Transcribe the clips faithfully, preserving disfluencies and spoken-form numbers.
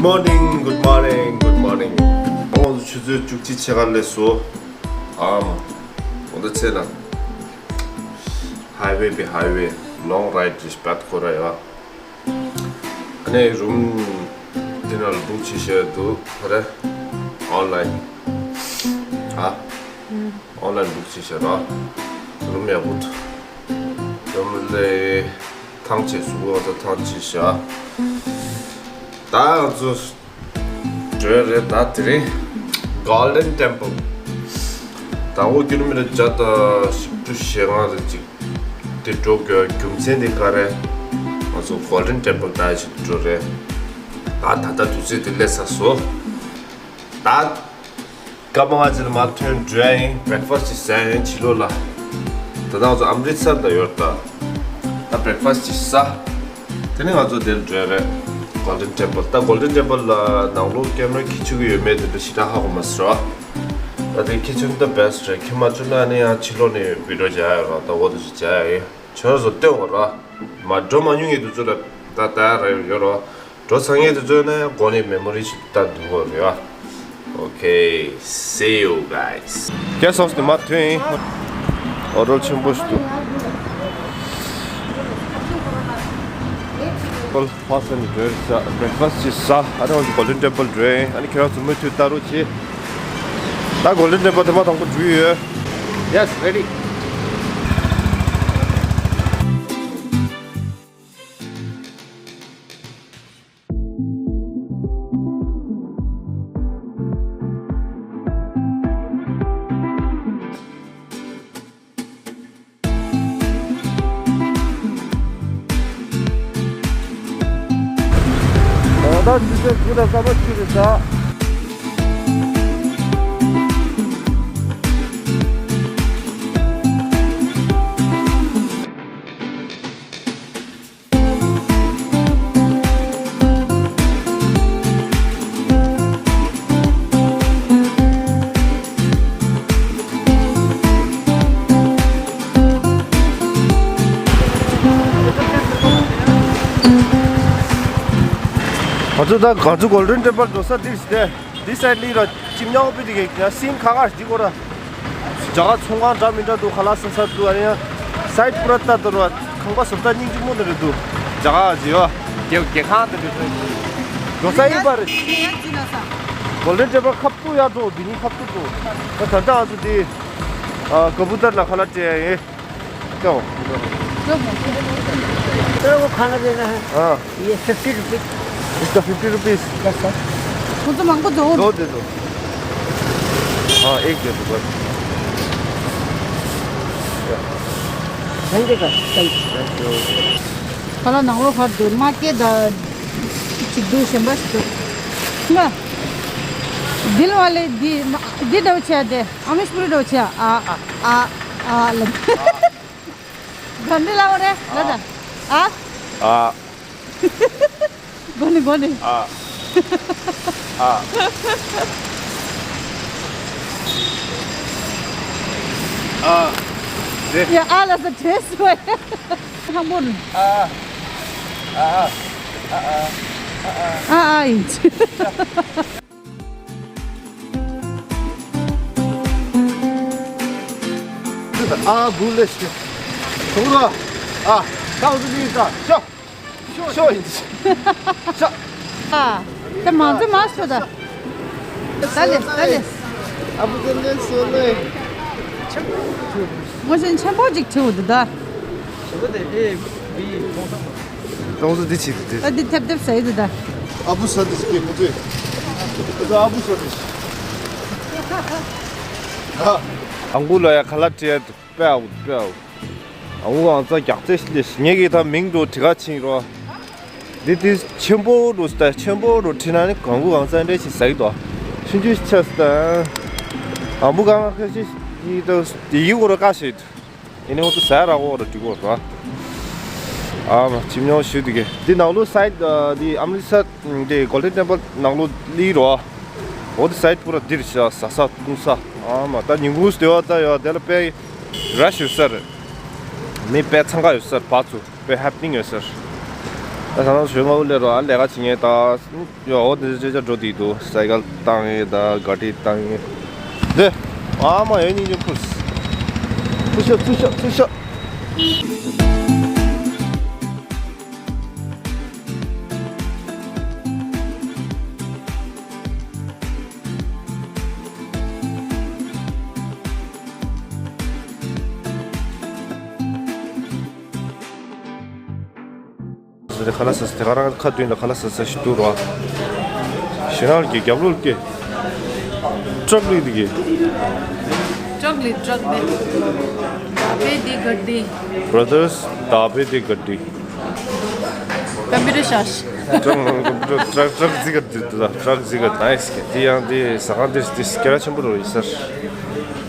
Morning, good morning, good morning. ཨོ་ཆུ་ཚོད་བཅུ་གཅིག་ཕྱེད་ཀ་སླེབས་སོང་། ཨམ། འོ་ད་ཚེ་ན། Highway བི་highway, long ride རེད་བད་ཁོ་ར་ཡ། ཨ་ནི་རུམ་འདི་ནང་ལ་བུག་བྱེད་བཞག་འདུག་ཧ་རེ། Online ཨ། Online བུག་བྱེད་བཞག་ར། རུམ་ཡག་པོ་འདུག་རུམ་ལས་ཐང་ཆད་སུ་གོ་ད་ཐང་ཆད་བཞག་ད་ང་ཚོ་འགྲོ་རེད། ད་དེ་རིང་Golden Temple ད་འོ་ཀི་ལོ་མི་ཊར་བརྒྱ་དང་བཞི་བཅུ་ཞེ་ལྔ་རེད་ཅིག་དེ་འགྲོ་དགོས་རྒྱུ་མཚན་དེ་ག་རེ། ང་ཚོ་Golden Temple ད་ཞིག་འགྲོ་རེད། ད་ད་ལྟ་དུས་ཚོད་དེ་སླེབས་ཚར་སོང་། ད་སྐར་མ་ལྔ་ཅིག་ལ་མར་ཐོན་འགྲོ་ཡ་ཡིན། Breakfast ཅིག་ཟ་ཡ་ཡིན་ཕྱི་ལོགས་ལ། ད་ལྟ་ང་ཚོ་ཨམ་རི་སར་ད་ཡོད་ད། ད་Breakfast ཅིག་ཟ། དེ་ནས་ང་ཚོ་དེར་འགྲོ་ཡ་རེད། Golden Temple ད་Golden Temple ལ་ནང་ལོགས་ཀེ་མ་ར་འཁྱེར་བཅུག་གི་ཡོད་མེད་དེ་འདྲ་ཞེ་དྲག་ཧ་གོ་མ་སོང་ར། ད་དེ་འཁྱེར་བཅུག་ན་ད་best རེད། འཁྱེར་མ་བཅུག་ན་ནི་ཡང་ཕྱི་ལོགས་ནས་video བྱ་ཡ་ར་ད་འོ་དེ་ཚོ་བྱ་ཡ་ཡིན། ཁྱོད་རང་ཚོ་སྟོན་དགོས་ར། མ་འགྲོ་མ་མྱོང་མཁན་དེ་ཚོ་ལ་ད་ལྟ་རེ་ཡོད་རོ། འགྲོ་ཚར་མཁན་དེ་ཚོ་ནི་མགོ་ནས་memory ཞིག་ལྟ་འདུག་གོ་རེད་བ། Okay, see you guys. Guest house ནས་མར་ཐོན་ཡིན། ཨོ་ཌར་ཆེན་པོ་ཞིག་འདུག་ཨོ་ཕ་ས་ནས་འགྲོ་ས་breakfast ཅིག་ཟ། ཨ་ནི་ང་ཚོ་Golden Temple འགྲོ་ཡིན། ཨ་ནི་ཁྱེད་རང་ཚོ་མུ་མཐུད་ལྟ་རོགས་གྱིས། ད་Golden Temple ཐེངས་མ་དང་པོ་འགྲོ་ཡི་ཡོད། Yes, ready. ད་ཆུ་ཚོད་དགུ་དང་སྐར་མ་བཅུ་རེད་ད། ང་ཚོ་ད་ང་ཚོ་Golden Temple འགྲོ་ས་འདིར་ཞིག་སྟེ། འདི་side ལི་ར་ཅིམ་ཉག་པི་དེ་གི་ཡ་སིན་ཁ་ཁ་འདི་གོ་ར། རྒྱ་གར་ཚོང་ཁང་འདྲ་མི་འདྲ་འདུག་ཁ་ལག་སིན་ས་འདུག་ཨ་ནི་ཡ་side པུ་ར་ལྟ་འདུག་ར། ཁང་པ་བཟོ་ལྟ་སྙིང་རྗེ་མོ་དེ་རེད་འདུག་རྒྱ་གར་ཟེར་བ། རྒྱལ་རྒྱལ་ཁང་དེ་འདྲ་ཚོ་འགྲོ་ས་ཡིན་པ་རེད། Golden Temple ཁ་ཐུག་ཡར་འགྲོ་འདི་ནི་ཁ་ཐུག་འགྲོ། ད་ད་ལྟ་ང་ཚོ་འདི་ཨ་ཀ་བུ་ཏར་ལ་ཁ་ལག་སྤྲད་ཡ་ཡིན། क्यों? तेरे को खाना देना है। हाँ। ये fifty rupees. इसका fifty rupees. बस सर। वो तो मांगो दो। दो दे दो। हाँ, एक दे दो बस। Thank you sir. Thank you. Thank you. ཁ་ལག་ནང་ལོགས་ཕར་འདུག་མ་སྐད་ད་ཅིག་འདུག་གཞན་པ་ཞིག་འདུག་ང་། दिल वाले दी दी डोछिया दे। अमिश पुरी डोछिया। आ आ आ आ ल गंदी लाओ रे। लगा। आ। आ। गोनी गोनी। आ। आ। आ। दे। या आला से टेस्ट हुआ। हम बोल। आ। आ। आ। आ। आ। आ। आ। इंच। ཨ་བུ་ལེ་ཤི། ཐུག་ར། ཨ། ད་འུ་ཚོ་གཉིས་ད་ཤོག་ཤོག་ཡིན། ཤོག་ཨ། ད་མང་ཚོ་མ་ཤོག་ད། ད་ལེ་ད་ལེ། ཨ་བུ་ཚོ་ལེ་སོ་ལེ། ངོ་ཤེས་ཆེན་པོ་ཅིག་བྲིས་འདུག་ད། ཨེ་བི་ཐོང་ས། ཏོང་ཙེ་འདི་ཆེ་གི་དེ། ཨ་འདི་ཐེབས་ཐེབས་ཟ་ཡི་འདུག་ད། ཨ་བུ་ས་འདི་ཆེ་གི་ཏོང་ཙེ། ཨ་བུ་ས་འདི་ཆེ། ཨ། ཨང་གུ་ལ་ཡ་ཁ་ལག་སྤྲད་དུ་པའོ་པའོ། ཨ་བུ་ཨང་ཙ་རྒྱག་རྩེ་ཞིག་ལས་ངེད་ཀྱིས་ད་མིང་འགྲོ་དྲི་ག་ཕྱིན་རོ། འདི་དེ་ཆེན་པོ་འགྲོ་ད་ཆེན་པོ་འགྲོ་ཁྲིད་ན་ནི་ཨང་གུ་ཨང་ཙ་འདྲ་ཞིག་ཟ་གི་འདུག་ཤིན་ཅུ་ཆགས་སི་ད། ཨ་བུ་གང་ཁ་ཤས་ཡིད་དུ་དེ་ཡིད་གོ་ར་ཀ་ཞིག་ཡིན་ནའི་འོ་ཚོ་ཟ་ར་འོ་ར་འགྲིག་གོ་ར། ཨ་མ་ཅིམ་ཉོ་ཞུ་དུ་གེ། འདི་ནང་ལོ་སའིད་འདི་ཨམ་རི་སར་འདི་Golden Temple ནང་ལོ་ལི་རོ། འོ་འདི་སའིད་པུ་ར་འདིར་ཤ་ཟ་ས་བཏུང་ས། ཨ་མ་ད་ཉིན་གུང་སྟེ་བ་ད་ཡོ་དེ་ལ་དཔེ་ར་ཤི་ཡོད་ས་རེད། མི་དཔེ་འཚང་ཁ་ཡོད་ས་རེད་བ་ཚོ། དཔེ་happening ཡོད་ས་རེད། ད་ས་ནང་ཞོན་ང་འུ་ལས་རོ་ཨ་ལས་ཀ་བྱེད་ངེས་ད། ཡོ་འོ་དེ་ཅེ་ཅ་འགྲོ་དེ་འདུག་སའི་ཀལ་བཏང་ངེས་ད་ག་ཏི་བཏང་ངེས། དེ། ཨ་མ་ཡོད་ཉིན་ཅིག་ཕུས། ཚུར་ཤོག་ཚུར་ཤོག་ཚུར་ཤོག་ཟེར་ཏེ་ཁ་ལག་ཟ་ཟེར་ཏེ་ཁ་རང་ཁ་མདུན་ལ་ཁ་ལག་ཟ་ཟ་ཞིག་འདུག་རོ། ཞེ་ནང་གི་རྒྱབ་ལོགས་ཀྱི་ཅོག་ལི་འདི་གི་ཅོག་ལི་ཅོག་ལི། ད་བེ་དི་ག་དི། Brothers, ད་བེ་དི་ག་དི། Computer shash. Truck, truck, truck, truck zika dita, truck zika nice ke. Ti yang ti sakan ti ti kera chimbo ro isar.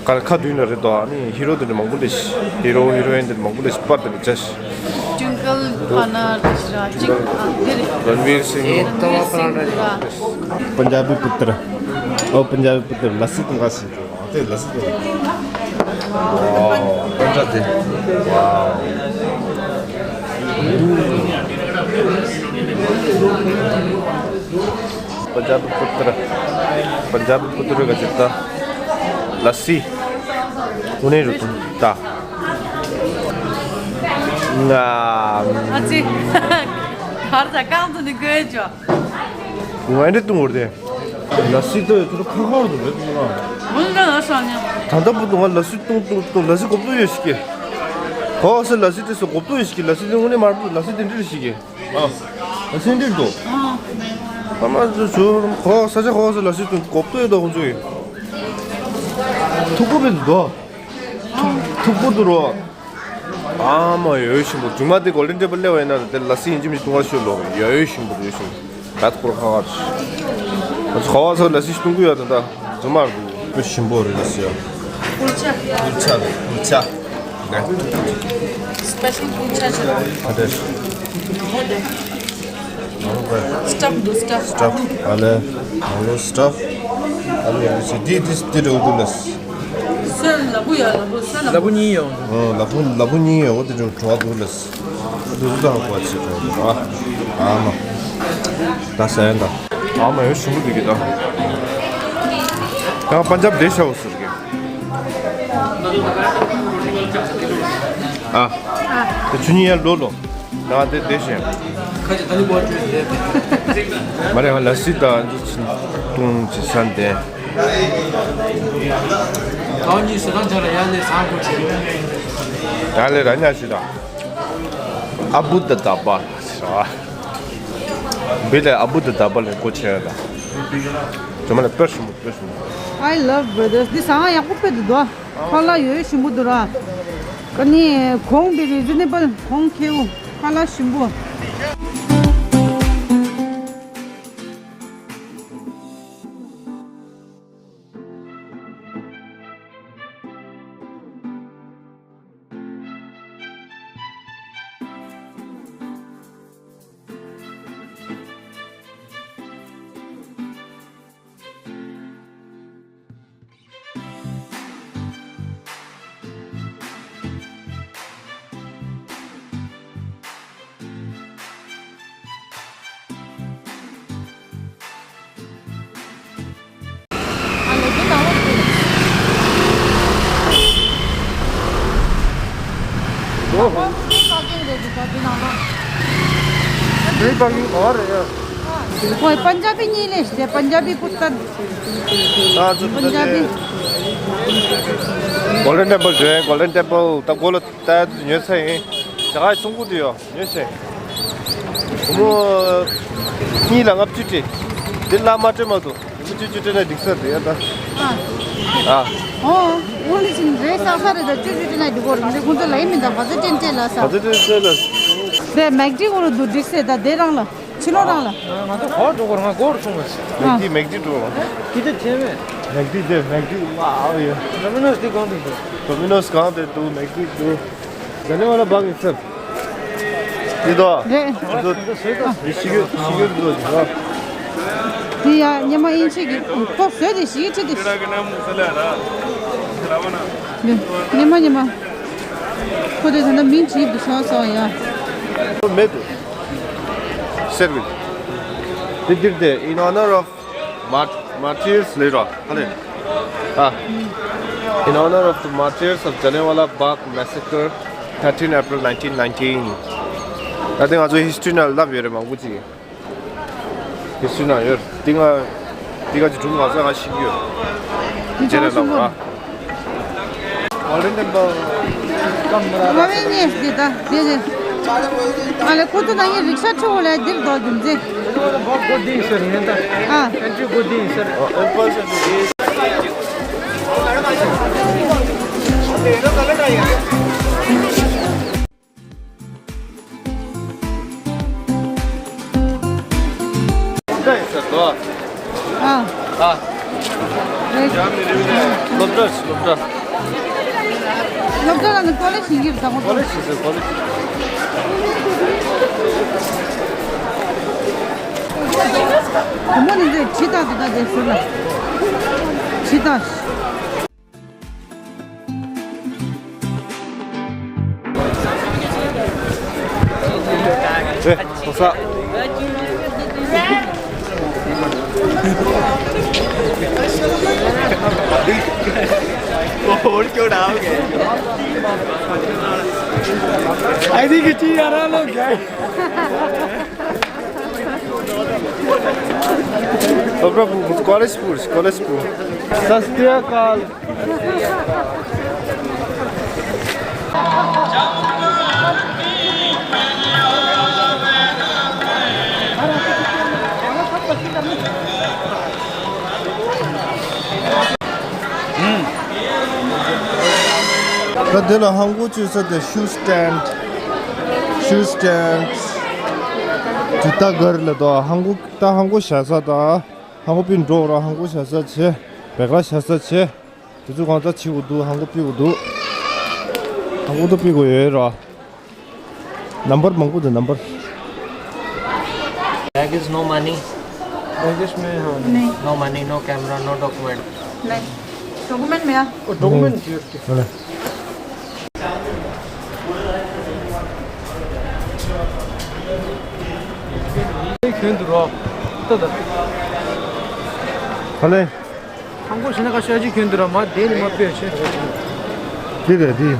Kan kha duina re do ani hero de mangbu de. Hero heroine de mangbu de par de chas. Twinkle khana ra ching dire. Ranveer Singh. Punjabi putra. Oh, Punjabi putra. Lassi tunga si. Wow, wow. Punjabi putra. Punjabi putra ka jita. Lassi. Une rutu. Ta. Nga. Aji. Har sa kam tu ni gwe jo. ང་འདྲི་བཏུང་བར་དེ། ལ་སི་ཏོ་ཡོད་ཚོད་ཁ་ཁར་དུ་རེད་འདུག་ཨ། ད་ལྟ་བུ་དུ་ང་ལ་སི་བཏུང་བཏུང་བཏུང་ལ་སི་གོབ་ཏོ་ཡོད་ཤི་གེ། ཧོ་སི་ལ་སི་ཏི་སི་གོབ་ཏོ་ཡོད་ཤི་གེ་ལ་སི་ཏི་དངོས་གནས་མར་བུ་ལ་སི་ཏི་འདྲི་ཤི་གེ། ཨ། ལ་སི་འདྲི་འདུག་ཨ་མ་ཟུ་ཧོ་ས་ཆ་ཧོ་སི་ལ་སི་ཏི་གོབ་ཏོ་ཡོད་དོ་ཁོང་ཚོ་ཡོད། ཐུག་པོ་བེད་དོ། ཐུག་པོ་དུ་རོ། ཨ་མ་ཡོད་ཞིམ་པོ། ཇུ་མ་དེ་གོལ་ཌན་ཊེ་བལ་སླེབས་པ་ཡིན་ན་དེ་ལ་སི་ཡིན་གཅིག་མིན་གཅིག་བཏུང་བ་ཤོད་ལོ། ཡོད་ཞིམ་པོ་ཡོད་ཞིམ་པོ། ད་ཁོར་ཁ་བར་ཁ་བ་ཚོ་ལ་སི་བཏུང་གི་ཡོད་ད་ད་ཇུ་མ་རུ་དཔེ་ཞིམ་པོ་རེད་ལ་སི་ཡ། ཀུལ་ཆ། ཀུལ་ཆ་རེད་ཀུལ་ཆ། Special ཀུལ་ཆ་ཆ། ཨ་དེ། Stuff འདུག Stuff། Stuff ཨ་ལེ། ཨ་ལེ་Stuff། ཨ་ལེ་ཡ་སི་དི་དི་དི་རུ་དུ་ལས། སོན་ལ་བུ་ཡ་ལ་བུ་སོན་ལ་བུ་གཉིས་ཡོང་། ཨོ་ལ་བུ་ལ་བུ་གཉིས་ཡོང་དེ་རུ་གྲོགས་དུ་ལས། དུ་དུ་དང་གོ་ཆི་གོ་ཨ། ཨ་མ། ད་ས་ཡན་ད། ཨ་མ་ཡོད་ཞུ་གི་འདུག་གི་ད། ད་པན་ཇབ་དེ་ཤ་བོ་ཟེར་གི། ཨ། དེ་ཆུ་ཉི་ཡར་ལོ་ལོ། ང་དེ་དེ་བཞིན། ཁ་ཅིག་ད་ལི་བོ་ཅུ་དེ། མ་རེད་ང་ལ་སི་ད་འདི་ཆིན་ཏུང་ཅི་སན་དེ། ད་གཉིས་སུ་དང་ཆ་ལ་ཡ་ལེ་སང་གོ་ཆེ། ཡ་ལེ་ར་ཉ་ཞི་ད། ཨ་བུ་ད་ད་པ་ཟེར་བ། བི་ལེ་ཨ་བུ་ད་ད་པ་ལེ་གོ་ཆེ་ད། ཇོ་མ་ལེ་པེར་ཤི་མུ་པེར་ཤི་མུ། I love brothers. འདི་ཟ་ཡག་པོ་དཔེ་འདུག་དོ། ཁ་ལག་ཡོད་ཞིམ་པོ་འདུག་ར། ཀ་ནི་གོང་དེ་རི་ཛི་ནེ་བལ་གོང་ཁེའུ་ཁ་ལག་ཞིམ་པོ། ཁོས་པན་ཇ་བི་གཉིས་ལས་ཤི་པན་ཇ་བི་པུ་ཏན། ཨ་ཙི་པན་ཇ་བི། གོལ་ཌན་ཊེམ་པལ་རེད། གོལ་ཌན་ཊེམ་པལ་ད་གོ་ལ་ད་ཉོས་ཚེ་ཡིན། ཇ་ག་ཡི་ཚོང་ཁུག་དུ་ཡོད། ཉོས་ཤེ། བུ་མོ་གཉིས་ལ་ལྔ་བཅུ་སྤྲད། འདི་ལ་མ་སྤྲད་མ་ཐུབ། བུ་མོ་བཅུ་བཅུ་སྤྲད་ན་འགྲིག་ས་རེད་ཡ་ད། ཨ། ཨ། ཨོ། འོ་ལི་ཅིན་རེ་ས་ས་རེ་ད་བཅུ་བཅུ་སྤྲད་ན་འགྲིག་གོ་རེད། འདི་ཁོང་ཚོ་ལ་ཡིན་མིན་ད་བ་ཚོ་སྤྲད་སྤྲད་ལ་ས། བ་ཚོ་སྤྲད་སྤྲད་ལ། དེ་མེག་ཌི་འོ་རུ་འདུག་འགྲིག་སེ་ད་དེ་རང་ལ་ཕྱི་ལོགས་རང་ལ། ང་ཚོ་གོ་འགྲོ་གོ་རང་གོ་རུ་སོང་བ། མེག་ཌི་མེག་ཌི་འགྲོ། དེ་དེ་ཆེ་མེད། མེག་ཌི་དེ་མེག་ཌི་ལ་ཨ་ཡོད། ཌོ་མི་ནོས་དེ་གང་དུ་འདུག་ཌོ་མི་ནོས་གང་དེ་འདུག་མེག་ཌི་འདུག་ཟ་ནི་བ་ལ་བག་ཡིན་སེམས། འདི་དོ། རེད། འདི་ཤི་གི་ཤི་གི་འདུག་ཟ། འདི་ཡ་ཉི་མ་ཨིན་ཆི་གི་ཁོ་བཟོས་ཏེ་ཤི་གི་ཁྲིད་དེ། ཉི་མ་ཉི་མ། ཁོ་དེ་ད་ནི་མིང་ཅིག་འདུག་ས་ས་ཡ། མེད་དུ། ཟེར་དགོས། འདི་འདིར་དེ། In honor of mart- martyrs ལས་རོ། ཧ་ལས། ཨ། In honor of the martyrs of Jallianwala Bagh massacre, thirteen April nineteen nineteen. ད་དེ་ང་ཚོ་ཧིས་ཊོ་རི་ནང་ལབ་ཡོད་རེད་མང་པོ་ཅིག། ཧིས་ཊོ་རི་ནང་ཡོད། འདི་ང་འདི་ག་ཅིག་སྒྲུང་ང་ཚོ་ང་ཤེས་ཀྱི་ཡོད། འདི་རྗེས་ལ་ལབ་ར། ང་བས་ཉེས་འདི་ད་འདི་རེད། ང་ལས་ཁོ་ཚོ་ནང་ཡི་རིག་ཤ་ཁྲི་འོ་ལས་འདིར་འདུག་རྒྱུ་མཚན། ཨ། ཨ། ཨ། རེད། སློབ་གྲྭ། སློབ་གྲྭ། སློབ་གྲྭ་ལ་ནི་ཀོ་ལེཇ་ཡིན་གྱི་རེད་ད་ངོ་། ཀོ་ལེཇ་ཡིན་ཟེར། ཀོ་ལེཇ། བུ་མོ་ནི་འདི་ཁྲིད་ད་འདི་ད་དེ་ཟེར་ལ། ཁྲིད་ད། ཨེ། ཁོ་ས། और क्यों डाल गए? ऐसी किसी यार लोग गए। तो प्रभु, कॉलेज पूछ, कॉलेज पूछ। सत श्री अकाल। ད་དེ་ལ་ཧང་གོ་བཅོས་ས་དེ་ཤུ་སི་ཊེན་ཌི། ཤུ་སི་ཊེན་ཌི། ཇུ་ཏ་གར་ལ་དོ། ཧང་གོ་ད་ཧང་གོ་བཞག་ས་དང་། ཧང་གོ་པི་འགྲོ་ར། ཧང་གོ་བཞག་ས་བྱེད། བེག་ར་བཞག་ས་བྱེད། དེ་ཚོ་གང་ཙམ་བྱེད་དགོས་འདུག་ཧང་གོ་ཕུད་དགོས་འདུག་ཧང་གོ་དུ་ཕུད་དགོས་ཡོད་ར། ནམ་བར་མང་པོ་འདུག་ནམ་བར། Bag is no money. Bag is में हाँ। नहीं। No money, no camera, no document. नहीं। डॉक्यूमेंट में आ। ओ, डॉक्यूमेंट जी, ओके। ཧ་ལས། ཁྱོད་འདུག་རོགས། ལྟ་ད། ཧ་ལས། ཧང་གོ་ཞེ་ན་ཁ་ཤས་ཅིག་ཁྱོད་འདུག་ར་མ་བསྡད་ནི་མ་ཕེབས་ཆེ། འདི་རེད་འདི།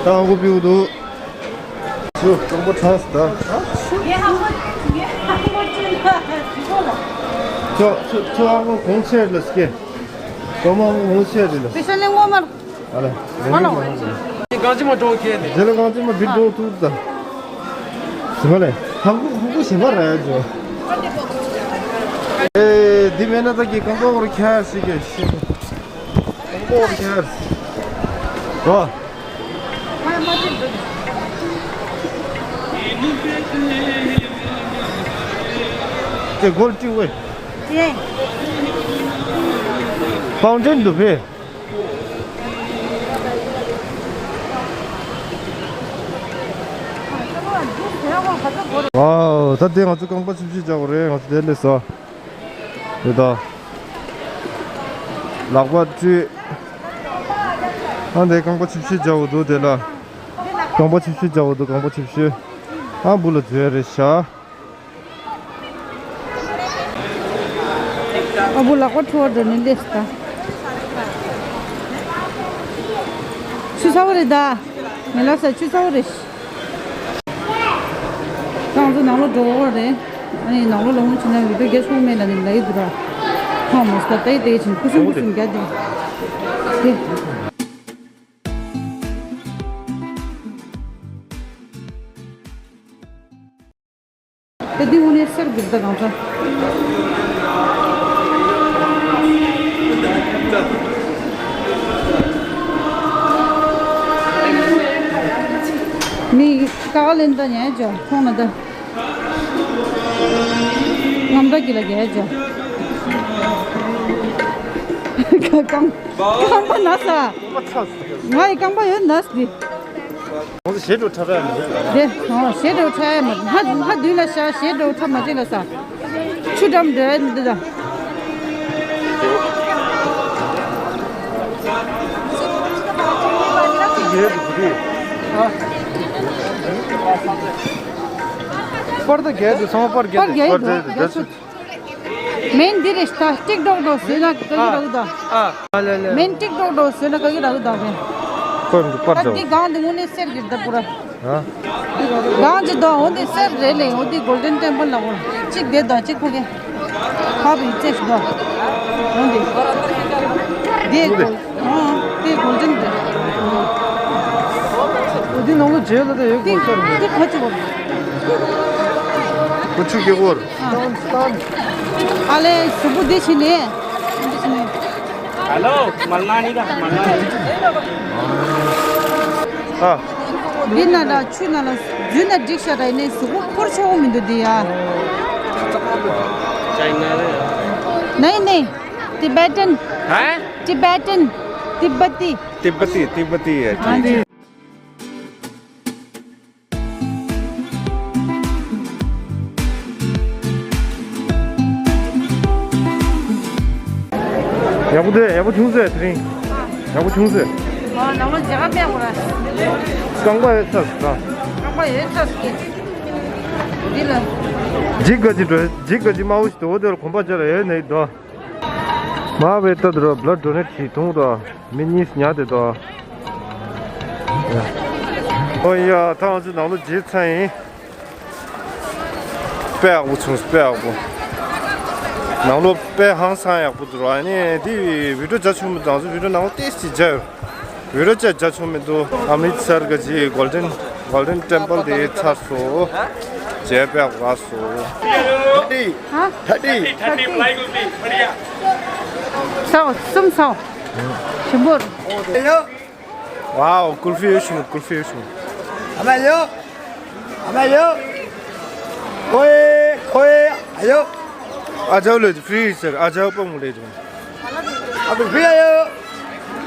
ད་ཧང་གོ་ཕུད་འདུག་ཚུ་ཀྲོང་པོ་ཁྲག་ད། ཚུ་ཚུ་ཚུ་ཧང་གོ་གོང་ཆེ་ལ་སྐྱེ། གོང་མ་ཧང་གོ་གོང་ཆེ་རེད་ལ། པེ་ཤ་ལེ་ངོ་མར། ཨ་ལ། ཧ་ལོ། གང་ཅི་མ་འགྲོ་ཁྱེད་དེ། རྗེས་ལ་གང་ཅི་མ་བི་འགྲོ་ཐུག་ད། ཟི་མ་ལེ། ཧང་གོ་ཧང་གོ་ཞེ་མ་ར་ཡ་ཇོ། ཨེ། འདི་མེད་ན་ད་གི་རྐང་པ་འོར་ཁྱར་ཞིག་གི་ཞིག་རྐང་པ་འོར་ཁྱར། རོ། ཅེ་གོལ་ཅི་ཝེ། ཡེ། ཕའུན་ཌེན་དུ་ཕེ། ཝའོ། ད་དེ་ང་ཚོ་རྐང་པ་ཆིབས་ཞིབ་རྒྱག་དགོས་རེད། ང་ཚོ་དེ་སླེབས་སོང་། རེད་ད། ལག་པ་བཀྲུས། ཨ་འདི་རྐང་པ་ཆིབས་ཞིབ་རྒྱག་དགོས་འདུག་དེ་ལ། རྐང་པ་ཆིབས་ཞིབ་རྒྱག་དགོས་འདུག་རྐང་པ་ཆིབས་ཞིབ། ཨ་འབུ་ལ་འཛུལ་རེད་ཤག་ཨ་བུ་ལག་པ་འཁྲུ་བ་འགྲོ་ནི་ལས་སི་ད། ཆུ་ཚ་བོ་རེད་ད། ངས་ལབ་ས་ཆུ་ཚ་བོ་རེད། ང་ཚོ་ནང་ལོགས་འགྲོ་དགོས་རེད། ཨ་ནི་ནང་ལོགས་ལ་ཧུང་ཕྱིན་ན་བི་ཌིའོ་རྒྱ་ཆུང་མེད་ལ་ནི་ལ་ཡི་འདུག་ར། ཧང་མོ་སི་ད་ཏའི་ཏའི་ཕྱིན་ཁུ་སུམ་ཁུ་སུམ་རྒྱ་འདི། དེ། ད་འདི་དངོས་གནས་གསར་འགྱུར་ད་གང་ཚ། མི་ཀ་ལེན་ད་ཉན་ཅོ་ཁོང་ན་ད། རྔམ་དྲག་གི་ལ་རྒྱལ་ཅོ། རྐང་རྐང་པ་ན་ས། ང་ཡི་རྐང་པ་ཡོད་ན་སི། ང་ཚོ་ཞེ་དྲག་འཁྲབ་ཡ་མི་འདུག་དེ་ཨོ་ཞེ་དྲག་འཁྲབ་ཡ་མ། ཧ་ཧ་དུས་ལ་ཤ་ཞེ་དྲག་འཁྲབ་མ་བྱེད་ལ་ས། ཆུ་འགྲམ་འདྲ་མི་འདུག་ད། ཡོད་འདུག་རེད། ཨ། པར་དང་རྒྱལ་དུ་སོང་པར་རྒྱལ་པར་དུ་རྒྱལ་པར་དུ་རྒྱལ་དུ་རྒྱལ་དུ། མེན་འདི་རེད་ད། ཏིག་ཏོག་ཏོག་བཟོས་ན་ག་གི་རག་གི་ད། ཨ་ལེ་ལེ། མེན་ཏིག་ཏོག་ཏོག་བཟོས་ན་ག་གི་རག་གི་ད་རེད། པར་འདི་པར་ད་འདི་འདྲ། གང་འདི་དངོས་གནས་གསེར་གྱི་ད་པུ་ར། ཨ། གང་ཅི་ད་འོ་འདི་གསེར་རེད་ལེ། འོ་འདི་གོལ་ཌན་ཊེམ་པལ་ལ་འོ་གཅིག་དེ་ད་གཅིག་ཕ་གི། ཧ་བི་ཙེ་ཤི་ད། འོ་འདི། འདི་གོལ། ཨ། དེ་གོལ་ཌན་རེད། འོ་དེ་ནང་ལ་རྗེས་ལ་དེ་ཡོད་དེ་གོལ་ཌན་རེད། དེ་ཁ་ཅིག་གོ། ཁོ་ཆུ་རྒྱག་གོ། ཨ་ལེ་གཟུགས་པོ་འདི་ཕྱིན་ནས། འདི་ཕྱིན་ནས། ཧ་ལོ། མལ་ན་ནི་ག་མལ་ན་ནི། ཨ། འདི་ན་ལ་ཆུ་ན་ལ་རྫུན་ན་འགྲིག་ཤ་ར་ནས་གཟུགས་པོ་འཁོར་ཆོག་མི་འདུག་འདི་ཡ། ཅའི་ན་རེད། ནའི་ནའི། Tibetan། ཧ། Tibetan། Tibbeti། Tibbeti Tibbeti ཡ། ཨ་ནི། ཡག་པོ་འདུག་ཡག་པོ་བྱུང་ཟེར་དེ་རིང་། ཡག་པོ་བྱུང་ཟེར། ཨ་ནང་ལོ་མཇལ་ཁ་ཕེབས་དགོས་ར། རྐང་པ་ཡོད་ཚར་སོང་། རྐང་པ་ཡོད་ཚར་སོང་། འདི་ལ། འཇིགས་དགའ་ཅིག་འགྲོ། འཇིགས་དགའ་ཅིག་དམར་པོ་ཞིག་འདུག་འོ་དེ་ལ་གོམ་པ་བརྒྱབ་ལ་ཡོད་ནས་འདུག་མ་བའི་ལྟ་དུ་ར་བླ་འགྲོ་ནས་ཁྲིད་ཐུང་དང་མི་གཉིས་ཉར་དེ་དང་། ཨོ་ཡ་ད་ང་ཚོ་ནང་ལོ་བརྗེས་ཚར་ཡིན། དཔེ་ཡག་པོ་བྱུང་། དཔེ་ཡག་པོ། ནང་ལོ་དཔེ་ཧང་སང་ཡག་པོ་འདུག་ར། ཨ་ནི་འདི་བི་ཌིའོ་རྒྱག་ཆོག་མི་འདུག་ང་ཚོ་བི་ཌིའོ་ནང་ལོ་ཏོག་ཙམ་རྒྱག་ཡོད། བི་ཌིའོ་ཅིག་རྒྱག་ཆོག་མི་འདུག་ཨམ་རིད་སར་ག་ཅིག་གོལ་ཌན་གོལ་ཌན་ཊེམ་པལ་དེ་ཚར་སོང་། རྗེས་དཔེ་ཡག་པོ་རག་སོང་། ཐར་ཊི། ཧ། ཐར་ཊི། ཐར་ཊི། སའོ་གསུམ་སའོ། ཞིམ་པོ། ཝའོ། ཀུལ་ཧྥི་ཡོད་བྱུང་། ཀུལ་ཧྥི་ཡོད་བྱུང་། ཨ་མ་ཡོ། ཨ་མ་ཡོ། ཁོའེ་ཁོའེ། ཨ་ཡོ། ཨ་ཇའོ་ལོས་ཕི་རི་ཟེར། ཨ་ཇའོ་པང་མོ་ལས་བྱུང་། ཨ་ཀུལ་ཧྥི་ཨ་ཡོ།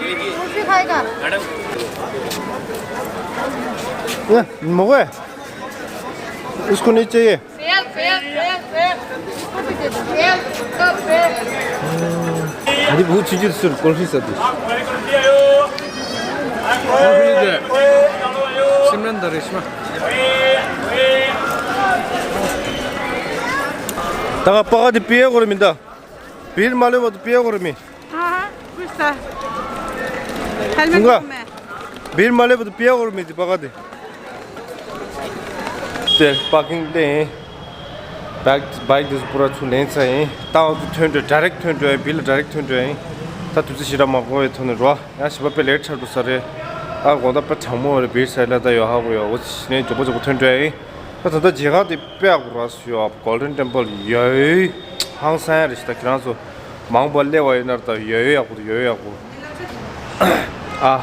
ཀུལ་ཧྥི་ཁའི་ག། ཨ་མོ་ཝེ། उसको नहीं चाहिए। འདི་བུ་ཆུ་ཆུ་ཟུར་ཀོལ་ཧྥི་ཟ་དུས། ཀོལ་ཧྥི་དེ། སིམ་རན་དང་རེ་ཤི་མ། ད་ག་པ་ག་དེ་པི་ཡ་གོ་ར་མི་འདའ། བིར་མ་ལོས་བ་དུ་པི་ཡ་གོ་ར་མི། ཨ་ཧ། བུ་ས། ཧེལ་མེ་ཊི་ཀུང་ག་མེ། བིར་མ་ལོས་བ་དུ་པི་ཡ་གོ་ར་མི་དེ་པ་ག་དེ། དེ་པར་ཀིང་ལེན། བའིཀ་བའིཀ་དེ་ཚོ་པུ་ར་ཚུར་ལེན་ཚར་ཡིན། ད་འོ་ཚོ་ཐོན་འགྲོ། ཌའི་རེཀ་ཐོན་འགྲོ་ཡིན། བིལ་ལ་ཌའི་རེཀ་ཐོན་འགྲོ་ཡིན། ད་དུས་ཚོད་ཞེ་དྲག་མ་འགོར་བའི་ཐོག་ནས་འགྲོ། ཡང་ཞིབ་པ་དཔེ་ལེ་ཊི་ཆགས་འགྲོ་ས་རེད། ཨ་དགོང་དག་དཔེ་གྲང་མོ་རེད། བིལ་སའེ་ལ་ད་ཡོད་ཧ་གོ་ཡོད། འོ་ཚོ་ནས་མགྱོགས་པོ་མགྱོགས་པོ་ཐོན་འགྲོ་ཡིན། ད་ད་ལྟ་མཇལ་ཁ་དེ་དཔེ་ཡག་པོ་རག་སོང་ཡ། གོལ་ཌན་ཊེམ་པལ་ཡོད་ཧང་སང་རེད་ཤག་ད་ཁྱེད་རང་ཚོ་མང་པོ་སླེབས་པ་ཡིན་ན་ད་ཡོད་ཡག་པོ་ཡོད་ཡག་པོ། ཨ།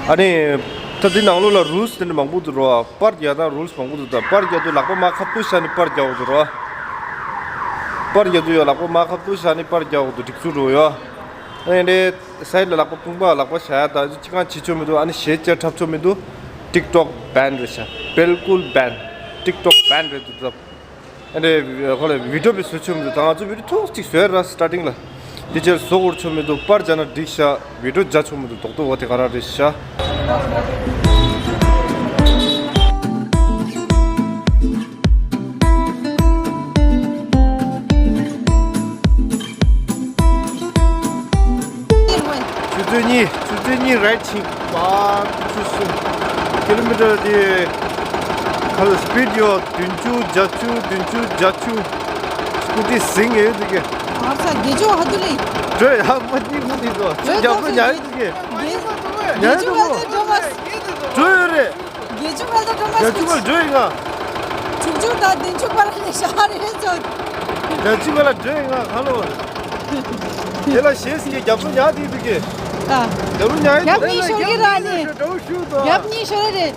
ཨ་ནི། ད་འདི་ནང་ལོགས་ལ་རུལ་སི་དེ་འདྲ་མང་པོ་འདུག་རོ། པར་རྒྱག་སྟངས་རུལ་སི་མང་པོ་འདུག་ད་པར་རྒྱག་དུས་ལག་པ་མར་ཁ་ཐུག་བཞག་ནས་པར་རྒྱག་དགོས་འདུག་རོ། པར་རྒྱག་དུས་ཡང་ལག་པ་མར་ཁ་ཐུག་བཞག་ནས་པར་རྒྱག་དགོས་འདུག་སྒྲིག་སྲོལ་རུ་ཡོད། ཨ་ནི་འདི་སའིཌ་ལ་ལག་པ་དཔུང་པ་ལག་པ་བཞག་ཡ་ད་ཅི་གང་བྱེད་ཆོག་མི་འདུག་ཨ་ནི་གཞས་བཅར་འཁྲབ་ཆོག་མི་འདུག་ཊིག་ཊོག་བེན་རེད་ཤག་བིལ་ཀུལ་བེན། ཊིག་ཊོག་བེན་རེད་འདུག་ད། ཨ་ནི་ཁོ་ལ་བི་ཌིའོ་བི་བཟོ་ཆོག་མི་འདུག་ད་ང་ཚོ་བི་ཌིའོ་ཐུག་ཅིག་བཟོས་ར་སི་ཊར་ཊིང་ལ། དེ་ཕྱིར་བཟོ་དགོས་ཆོག་མི་འདུག་པར་རྒྱག་ན་འགྲིག་ཤག་བི་ཌིའོ་རྒྱག་ཆོག་མི་འདུག་རྡོག་རྡོག་བ་དེ་ག་རང་རེད་ཤག་ཆུ་ཚོད་གཉིས། ཆུ་ཚོད་གཉིས་རའིཌ་ཕྱིན། པ་ཆུ་གསུམ། ཀི་ལོ་མི་ཊར་དེ་ག་ལ་སི་པིཌ་ཡོད། བདུན་ཅུ། བརྒྱད་ཅུ། བདུན་ཅུ། བརྒྱད་ཅུ། སྐུ་དྲིན་ཟིང་ངེ་ཡོད་དེ་གི། ཨ་ས་དགེ་ཆུ་ཧ་དུ་ལི། འགྲོ་ཡ་མ་གཉིས་མ་གཉིས་དོ། ཆུ་རྒྱབ་ལོ་ཉ་ཡོད་དེ་གི། ཉ་ཡོད་དེ་གོ། འགྲོ་ཡོད་རེད། དགེ་ཆུ་ཧ་དུ་འགྲོ་མ་བརྒྱད་ཅུ་ག་ལ་འགྲོ་ཡི་ང་། དྲུག་ཅུ་དང་བདུན་ཅུ་བར་ལས་ཤ་རེད་ཚོ། བརྒྱད་ཅུ་ག་ལ་འགྲོ་ཡི་ང་ག་ལོ། དེ་ལ་ཞེས་ཀྱི་རྒྱབ་ལོ་ཉ་དེ་དེ་གི། ཨ། རྒྱབ་ལོ་ཉ་ཡོད་དེ། རྒྱབ་གཉིས་ཤོར་གི་ར་ནི། རྒྱབ་གཉིས་ཤོར་རེད།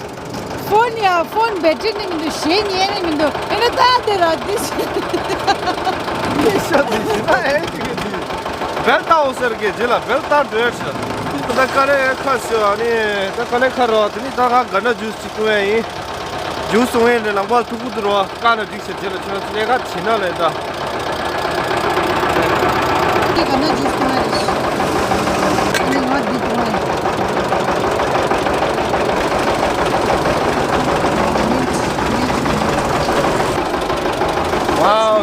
ཕོན་ཡ་ཕོན་བེ་ཊི་རི་ནི་མི་འདུག་གཞས་ཉན་ནི་མི་འདུག་ཨེ་ན་ད་དེ་ར་དེ་ཤི། ངས་ཤ་དེ་ཤི་ན་ཨེ་ཅི་གི་དེ། བེལ་ཏ་འོ་ཟེར་གི་རྗེས་ལ་བེལ་ཏ་འགྲོ་ཡ་ཤི། ད་ཀ་ལེ་ཁ་ཤོ་ཨ་ནི་ད་ཀ་ལེ་ཁ་རོ་དེ་ནི་ད་ང་ག་ན་ཇུས་ཅིག་བཏུང་ཡ་ཡིན། ཇུས་བཏུང་ཡ་ནི་ལང་པ་ཐུག་གུ་དུ་རོ་ཀ་ན་འགྲིག་ཤ་རྗེས་ལ་ཁྱོད་རང་ཚོ་ལས་ཀ་བྱེད་ན་ལས་ད། དེ་ག་ན་ཇུས་བཏུང་ཡ་རེད། ཨ་ནི་ང་འདི་བཏུང་ཡ་ཡིན།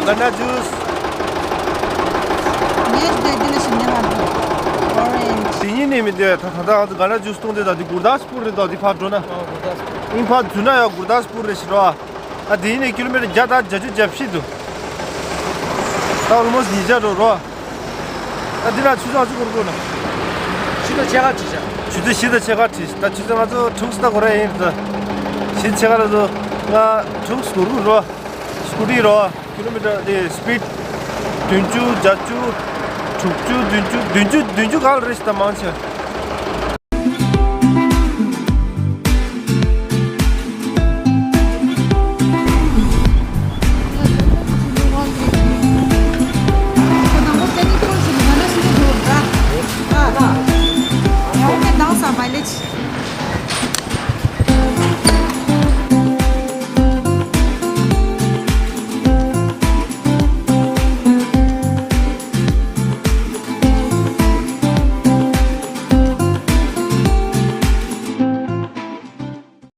ག་ན་ཇུས། ངས་དེ་དེ་ལ་ཞིག་ཉན་ན་འདུག་ཨོ་རེན་ཇི། དེ་ཉིན་ནས་མི་དེ་ད་ད་ད་ག་ན་ཇུས་བཏུང་དེ་ད་དེ་གུར་དཱས་པུར་རེད། ད་དེ་ཕར་འགྲོ་ན། ཨིན་ཕར་འཛུལ་ན་ཡང་གུར་དཱས་པུར་རེད་ཤི་རོ། ཨ་དེ་ཡིན་ནས་ཀི་ལོ་མི་ཊར་བརྒྱ་དང་བརྒྱད་ཅུ་གྱ་བཞི་འདུག་ད་ཨོལ་མོ་སི་ཉིས་བརྒྱ་འགྲོ་རོ། ད་འདི་ན་ཆུ་ཚོད་ཚོད་འགོར་དགོས་ན། ཆུ་ཚོད་ཕྱེད་ཀ་བྲིས་བཞག་ཆུ་ཚོད་བཞི་དང་ཕྱེད་ཀ་བྲིས། ད་ཆུ་ཚོད་ང་ཚོ་དྲུག་ཙམ་འགོར་ཡ་ཡིན། ད་བཞི་ཕྱེད་ཀ་ལ་ཚོ་ང་དྲུག་འགོར་དགོས་རོ། སྐུ་ཊི་རོ། ཀི་ལོ་མི་ཊར་དེ་སི་པིཌ་བདུན་ཅུ། བརྒྱད་ཅུ། དྲུག་ཅུ། བདུན་ཅུ། བདུན་ཅུ། བདུན་ཅུ་ག་ལ་རེད་ཤི། ད་མང་ཆེ་